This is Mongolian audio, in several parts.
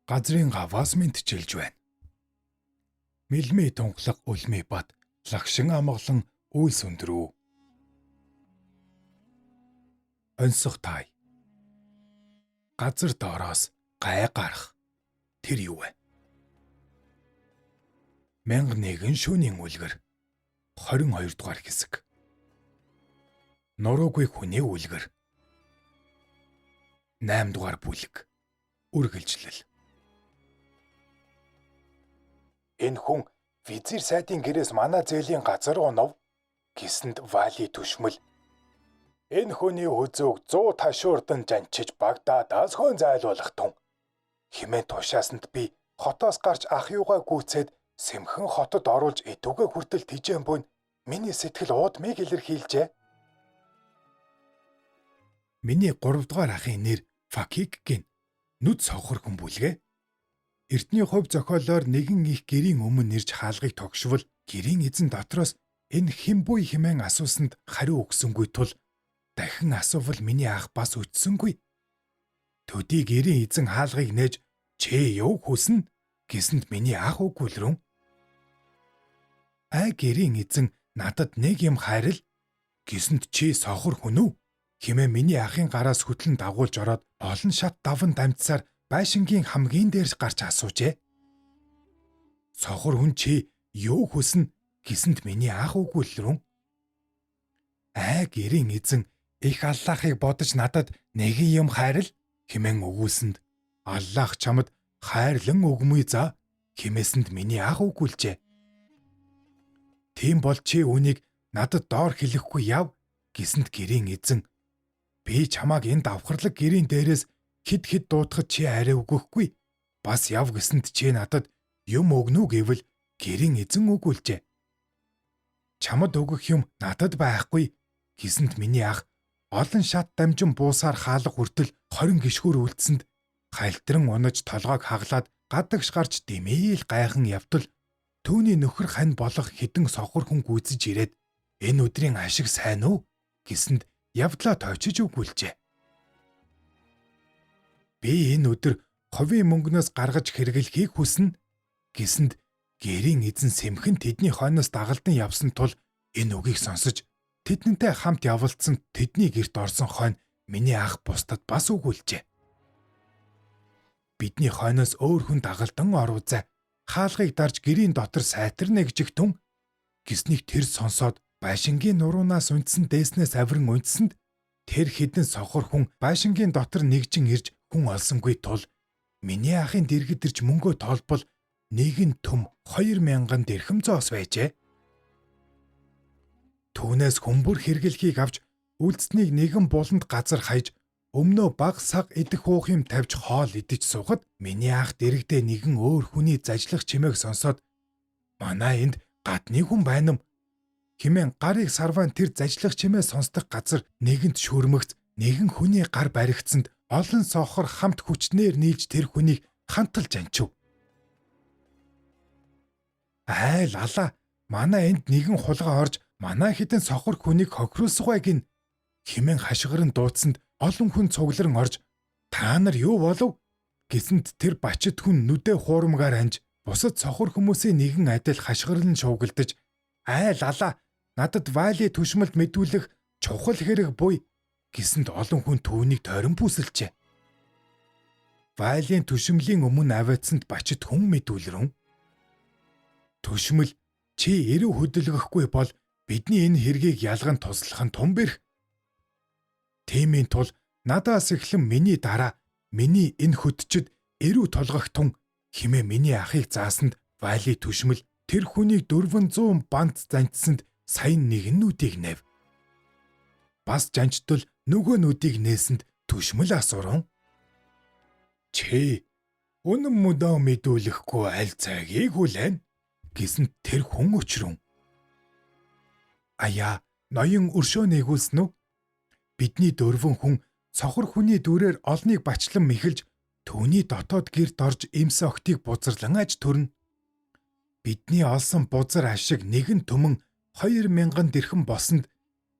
Газрын гаваас мэдчилж байна. Мэлмээ тунхлах үлмээ бат лагшин амгалан үйлс өндрөө. Онсох тай. Газар доороос гай гарах. Тэр юу вэ? 1001 шөнийн үлгэр 22 дугаар хэсэг. Нуруугүй хүний үлгэр. 8 дугаар бүлэг. Үргэлжлэл. Энэ хүн визир сайдын гэрээс манай зээлийн газар унав гэсэнд Вали түшмэл энэ хүний хүзүүг 100 ташуурдан жанчиж Багдадаас хөн зайлуулах тун хэмээн тушаасанд би хотоос гарч ах юугаа гүйцээд сэмхэн хотод оруулж эдүгэ хүртэл тижээн буйн миний сэтгэл уудмыг илэрхийлжээ. Миний 3 дугаар ахын нэр Факик гин нүд сохор хүн бүлгээ. Эрдний хувь зохиолоор нэгэн их гэрийн өмнө нэрж хаалгыг тогшвол гэрийн эзэн дотроос энэ хэн буй хэмээн асуусанд хариу өгсөнгүй тул дахин асуувал миний ах бас өчсөнгүй. Төдий гэрийн эзэн хаалгыг нээж "Чи юу хүснэ?" гэсэнд миний ах үгүйлрэн. "Ай гэрийн эзэн, надад нэг юм хайрал" гэсэнд "Чи сохор хүн үү?" хэмээн миний ахын гараас хөтлөн дагуулж ороод олон шат даван дамжсаар байшингийн хамгийн дээр гарч асуужээ. "Сохор хүн, чи юу хүснэ?" гэсэнд миний ах үгүйлрэн. "Ай гэрийн эзэн, их Аллахыг бодож надад нэгэн юм хайрал" хэмээн өгүүлсэнд "Аллах чамд хайрлан өгмүй за" хэмээсэнд миний ах өгүүлжээ. "Тийм бол чи үүнийг надад доор хэлэхгүй яв" гэсэнд гэрийн эзэн "Би чамааг энэ давхарлаг гэрийн дээрээс хэд хэд дуудахад чи арай өгөхгүй. Бас яв гэсэнд чи надад юм өгнө үү гэвэл гэрийн эзэн өгүүлжээ. Чамд өгөх юм надад байхгүй" гэсэнд миний ах олон шат дамжин буусаар хаалга хүртэл 20 гишгүүр үлдсэнд хальтран унаж толгойг хаглаад гадагш гарч дэмээл гайхан явтал түүний нөхөр хань болох хэдэн сохор хүн гүйцэж ирээд "Энэ өдрийн ашиг сайн уу?" гэсэнд явдлаа тойчиж өгүүлжээ. "Би энэ өдөр хувийн мөнгнөөс гаргаж хэрэглэхийг хүснэ" гэсэнд гэрийн эзэн сэмхэн тэдний хойноос дагалдан явсан тул энэ үгийг сонсож тэднэнтэй хамт явалдсан тэдний гэрт орсон хойно миний ах бусдад бас өгүүлжээ. "Бидний хойноос өөр хүн дагалдан оров зай. Хаалгыг дарж гэрийн дотор сайтар нэгжих түн" гэснийг тэр сонсоод байшингийн нуруунаас унтсан дээснээс авиран унтсанд тэр хэдэн сохор хүн байшингийн дотор нэгжин ирж хүн олсонгүй тул миний ахын дэргэд ирж мөнгөө тоолбол нэгэн төм 2000 дэрхэм зоос байжээ. Түүнээс хүмүүр хэрэглэхийг авч үлдснийг нэгэн буланд газар хаяж өмнөө баг саг идэх уух юм тавьж хоол идэж суухад миний ах дэрэгдээ нэгэн өөр хүний зажлах чимээг сонсоод "Манай энд гадны хүн байна юм" хэмээн гарыг сарван тэр зажлах чимээ сонсдох газар нэгэнт шүрмэгц нэгэн хүний гар баригдсанд олон сохор хамт хүчнээр нийлж тэр хүнийг ханталж анчив. "Айл алаа, манай энд нэгэн хулгай орж манай хэдэн сохор хүнийг хохируулсгай гин" хэмээн хашгиран дуудсанд олон хүн цугларан орж "Та нар юу болов?" гэсэнд тэр бачид хүн нүдэ хуурамгаар анж бусад сохор хүмүүсийн нэгэн адил хашгирлан шуугилдаж "Айл алаа, надад Вали түшмэлд мэдүүлэх чухал хэрэг буй" гэсэнд олон хүн түүнийг тойрон бүсэлжээ. Валийн түшмлийн өмнө аваадсанд бачид хүн мэдүүлрэн. "Түшмэл, чи эрүү хөдөлгөхгүй бол бидний энэ хэргийг ялган туслах нь тун бэрх. Тиймийн тул надаас эхлэн миний дараа миний энэ хөдчид эрүү толгох тун" хэмээн миний ахыг заасанд Вали түшмэл тэр хүнийг 400 банд занчсанд саян нэгэн нүдийг нэв. Бас жанчтал нөгөө нүдийг нээсэнд түшмэл асуурун. "Чи үнэн мөдөө мэдүүлэхгүй аль цагийг хүлээн" гэсэнд тэр хүн өчрөн. "Аяа, ноён өршөө нэгүүлсэн үү? Бидний дөрвөн хүн сохор хүний дүрээр олныг бачлан мэхэлж түүний дотоод гэрт орж эмс охтыг бузарлан аж төрнө. Бидний олсон бузар ашиг нэгэн төмөн 2000 дэрхэм болсонд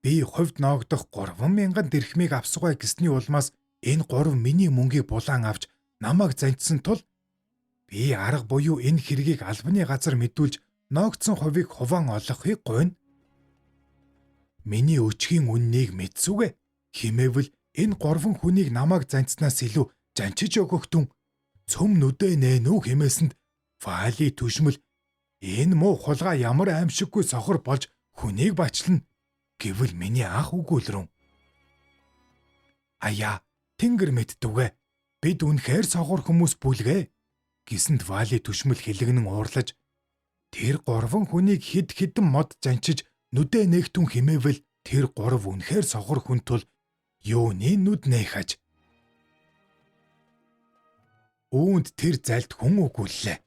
би хувьд ноогдох 3000 дэрхмийг авсгай гэсний улмаас энэ гурав миний мөнгийг булаан авч намайг занчсан тул Би арга буюу энэ хэргийг албаны газар мэдүүлж ноогдсон хувийг хуваан олгохыг гуйна. Миний өчгийн үннийг мэдсүгэ. Химээвэл энэ гурван хүнийг намайг занцнаас илүү жанчиж өгөхтүн цөм нүдэ нээнүү хэмээсэнд Вали түшмэл энэ муу хулгай ямар аимшиггүй сохор болж хүнийг бачлана гэвэл миний ах өгүүлрэн. Аяа, тэнгэр мэдтүгэ. Бид үнэхээр сохор хүмүүс бүлгээ гэсэнд Вали түшмэл хэлэгнэн уурлаж тэр гурван хүнийг хэд хэдэн мод жанчиж нүдэ нээгтүн химээвэл тэр гурав үнэхээр сохор хүн тул юуны нүд нээх аж. Үүнд тэр залд хүн өгүүллээ.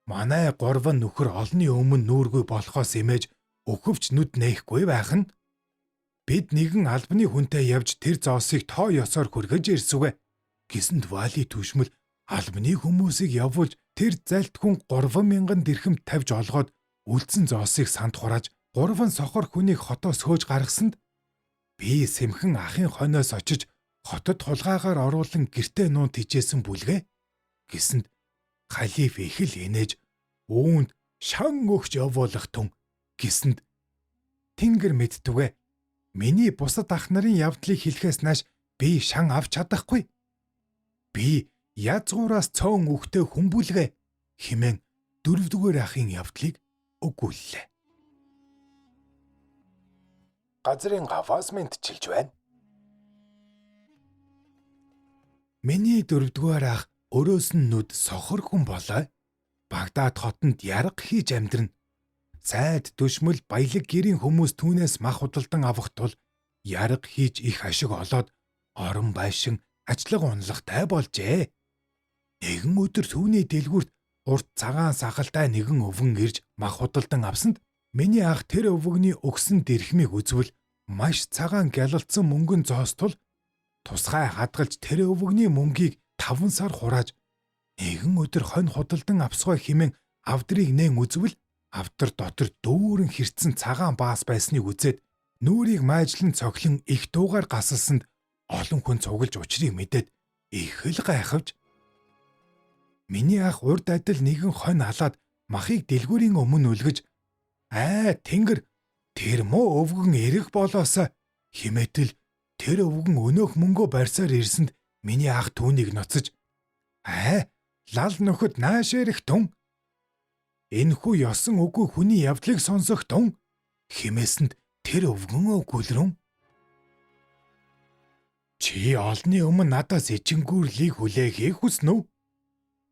Манай гурван нөхөр олны өмнө нүүргүй болохоос имэж өхөвч нүд нээхгүй байх нь. Бид нэгэн албаны хүнтэй явж тэр зоосыг тоо ёсоор хүргэж ирсүгэ. Гэсэнд Вали түшмэл албаны хүмүүсийг явуулж тэр залт хүн 3000 дирхэм тавьж олгоод үлдсэн зоосыг санд хурааж гурван сохор хүнийг хотоос хөөж гаргасанд би сэмхэн ахын хойноос очиж хотод хулгайгаар оруулан гэртээ нуун тижээсэн бүлгээ гэсэнд халиф их л инээж үүнд шан өгч явуулах тун гэсэнд тэнгэр мэдтүгэ миний бусад ах нарын явдлыг хэлэхээс нааш би шан авч чадахгүй. Би язгуураас цөөн үхтэй хүн бүлгээ хэмээн дөрөвдүгээр ахын явдлыг өгүүллээ. Газрын гаваас мэдчилж байна. Миний дөрөвдүгээр ах өрөөс нь нүд сохор хүн болоо. Багдад хотонд ярга хийж амьдрна. Сайд төшмөл баялаг гэрийн хүмүүс түүнээс мах худалдан авах тул ярга хийж их ашиг олоод орон байшин ажиллага унлагтай болжээ. Нэгэн өдөр түүний дэлгүүрт урт цагаан сахалтай нэгэн өвгөн ирж мах худалдан авсанд миний ах тэр өвгөний өгсөн дэрхмийг үзвэл маш цагаан гялалцсан мөнгөн зоос тул тусгай хадгалж тэр өвгөний мөнгийг 5 сар хурааж нэгэн өдөр хонь худалдан авсгой хэмээн авдрыг нээн үзвэл авдар дотор дүүрэн хэрцэн цагаан баас байсныг үзээд нүрийг маажлан цоглон их дуугаар гасалсанд олон хүн цуглаж учрыг мэдээд их л гайхавж миний ах урд адил нэгэн хонь алаад махыг дэлгүүрийн өмнө үлгэж аа тэнгэр тэр муу өвгөн эрэх болоосоо химээтэл тэр өвгөн өнөөх мөнгөө барьсаар ирсэнд миний ах түүнийг ноцож аа лал нөхөд нааш эрэх тун энэхүү ёсон үгүй хүний явдлыг сонсох тун химээсэнд тэр өвгөн өгүүлрэн чи олны өмнө надаас ичингүүрлийг хүлээхийг хүснэ үү?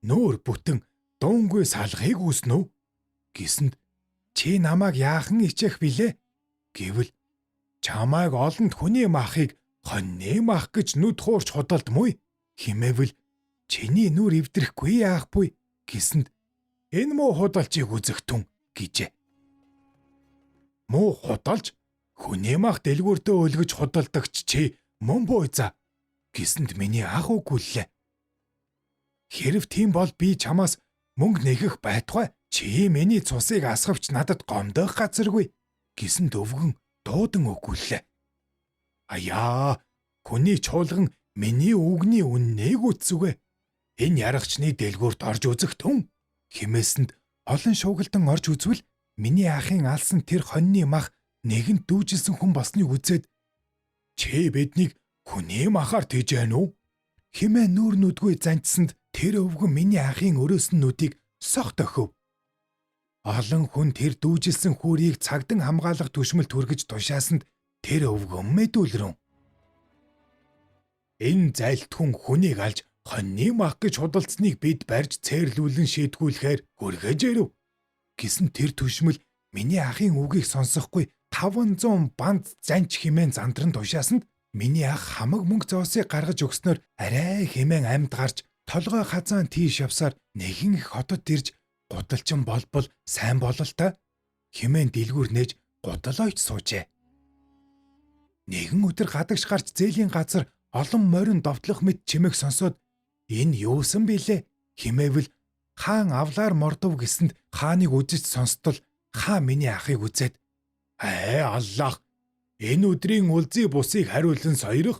Нүүр бүтэн дуунгүй салахыг хүснэ үү? Гэсэнд чи намайг яахан ичээх билээ? Гэвэл чамайг олонд хүний махыг хоньны мах гэж нүд хуурч худалдмгүй химээвэл чиний нүр эвдрэхгүй яах буй гэсэнд энэ муу худалчийг үзэх түн гэжээ. Муу худалч хүний мах дэлгүүртээ өлгөж худалдагч чи мөн буйза гэсэнд миний ах үгүйллээ. Хэрв тийм бол би чамаас мөнгө нэгэх байтугай чи миний цусыг асгавч надад гомдох газаргүй гэсэнд өвгөн дуудан өгүүллээ. Аяа хүний чуулган миний үгний үннийг үтсүгэ. Энэ ярагчны дэлгүүрт орж үзэх түн химээсэнд олон шуугилдан орж үзвэл миний ахын алсан тэр хоньны мах нэгэнт дүүжилсэн хүн болсныг үзээд чи биднийг хүний махаар тэжээн үү? Химээ нүүр нүдгүй занчсанд тэр өвгөн миний ахын өрөөсөн нүдийг сох дохив. Олон хүн тэр дүүжилсэн хүүрийг цагдан хамгаалах түшмэл түргэж тушаасанд тэр өвгөн мэдүүлрэн. Энэ зайлт хүн хүнийг алж хоньны мах гэж худалдсныг бид барьж цээрлүүлэн шийтгүүлэхээр хөргөж ирэв. Гэсэн тэр түшмэл миний ахын үгийг сонсохгүй 500 банд занч химэн зандран тушаасанд миний ах хамаг мөнгө зоосыг гаргаж өгснөөр арай хэмээн амьд гарч толгой хазаан тийш явсаар нэгэн их хотод ирж гудалчин болбол сайн бололтой хэмээн дэлгүүр нээж гудал ойч суужээ. Нэгэн өдөр гадагш гарч зээлийн газар олон морин довтлох мэт чимээг сонсоод энэ юусан бilé химээвэл хаан авлаар мордов гэсэнд хааныг үзэж сонстол хаа миний ахыг үзээд аа аллах энэ өдрийн улзий бусыг хариулан сойрох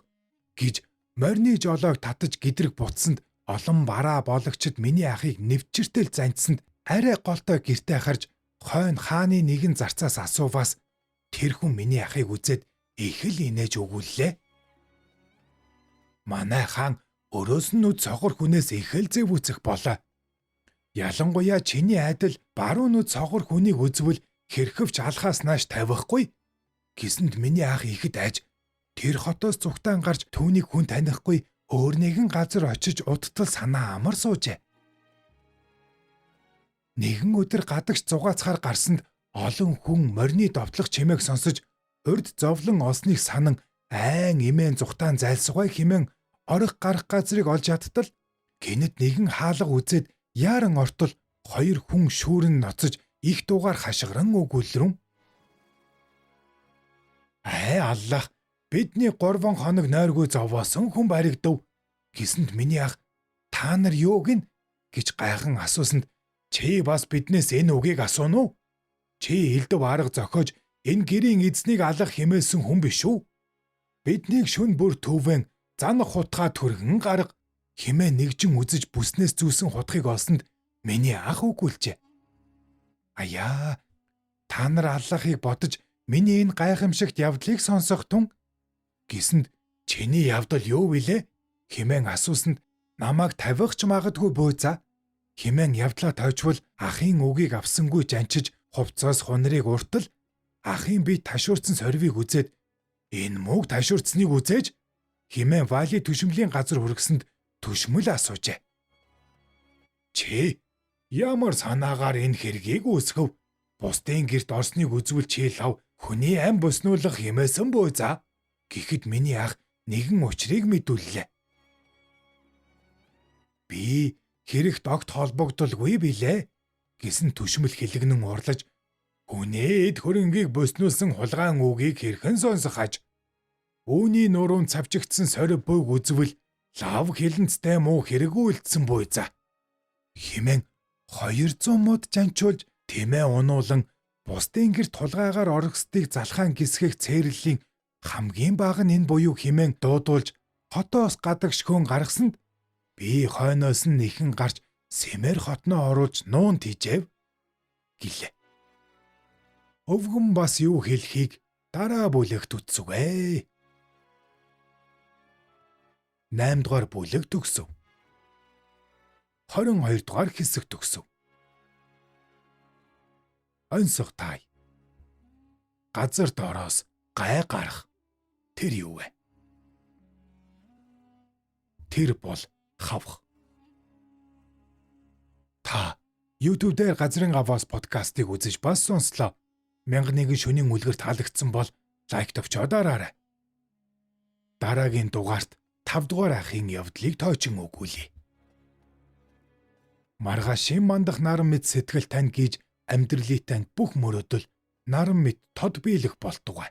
гэж морины жолоог татаж гэдрэг буцсанд Олон бараа бологчд миний ахыг нэвчэртэл занцсанд арай голтой гэртээ харж хойно хааны нэгэн зарцаас асууваас тэр хүн миний ахыг үзээд их л инээж өгүүллээ. Манай хаан өрөөс нь нүд сохор хүнээс их л зэвүүцэх болоо. Ялангуяа чиний айдал баруун нүд сохор хүнийг үзвэл хэрхэвч алхаас нааш тавихгүй гэсэнд миний ах ихэд айж тэр хотоос зүгтаан гарч түүнийг хүн танихгүй өөр нэгэн газар очиж удтал санаа амар суужээ. Нэгэн өдөр гадагш зугаацахаар гарсанд олон хүн морины довтлох чимээг сонсож урд зовлон олсныг санан айн имэн зүгтаан зайлсгой хэмээн орох гарах газрыг олж чадтал гэнэт нэгэн хаалга үзээд яаран ортол хоёр хүн шүүрэн ноцож их дуугаар хашгиран өгүүлрэн. Ай аллах, бидний 3 хоног нойргүй зовоосон хүн баригдав гэсэнд миний ах та нар юу гин гэж гайхан асуусанд чи бас биднээс энэ үгийг асууна уу? Чи элдв арга зохиож энэ гэрийн эзнийг алах хэмээсэн хүн биш үү? Биднийг шүн бүр төвөн занах хутгаа түргэн гарга хэмээн нэгжин үзэж бүснээс зүүсэн хутгийг олсонд миний ах өгүүлжээ. Аяа, та нар аллахыг бодож миний энэ гайхамшигт явдлыг сонсох тун гэсэнд чиний явдал юу вүлээ хэмээн асуусанд намайг тавих ч магадгүй бөөзаа хэмээн явдлаа тойчвол ахын үгийг авсангүй жанчиж хувцас хунрыг уртал ахын би ташуурсан сорвийг үзээд энэ мууг ташуурцныг үзээж хэмээн вали төшмөлийн газар хүргэсэнд төшмөл асуужээ. Чи ямар санаагаар энэ хэргийг үүсгэв? Бусдын гэрт орсныг үзвэл чи лав хүний ам боснуулах хэмээсэн бөөзаа гэхэд миний ах нэгэн учрыг мэдүүллээ. Би хэрэгт огт холбогдолгүй билээ гэсэн төшмөл хэлэгнэн урлаж хүнээ эд хөрөнгийг боснуулсан хулгайн үгийг хэрхэн сонсох аж? Үүний нуруун цавчигдсан сорив буйг үзвэл лав хилэнцтэй муу хэрэггүй үлдсэн буйза хэмээн 200 мод жанчуулж тэмээ унуулан бусдын гэрт хулгайгаар орогсдыг залхаан гисгэх цээрлэлийн хамгийн бага нь энэ буюу хэмээн дуудуулж хотоос гадагшхөн гаргасанд би хойноос нь нэхэн гарч сэмээр хотноо оруулж нуун тийжэв гэлээ. Өвгөн бас юу хэлхийг дараа бүлэгт үтсүгэ. 8 дугаар бүлэг төгсөв. 22 дугаар хэсэг төгсөв. Онсох тай. Газар доороос гай гарах. Тэр юу вэ? Тэр бол хавх. Та YouTube дээр Газрын гаваас подкастыг үзэж бас сонслоо. 1001 шөнийн үлгэр таалагдсан бол лайк товчоо дараарай. Дараагийн дугаарт 5 дугаар ахын явдлыг тоочин өгүүлье. Маргаашийн мандах наран мэд сэтгэл тань гийж амьдралын тань бүх мөрөөдөл наран мэд тод биелэх болтугай.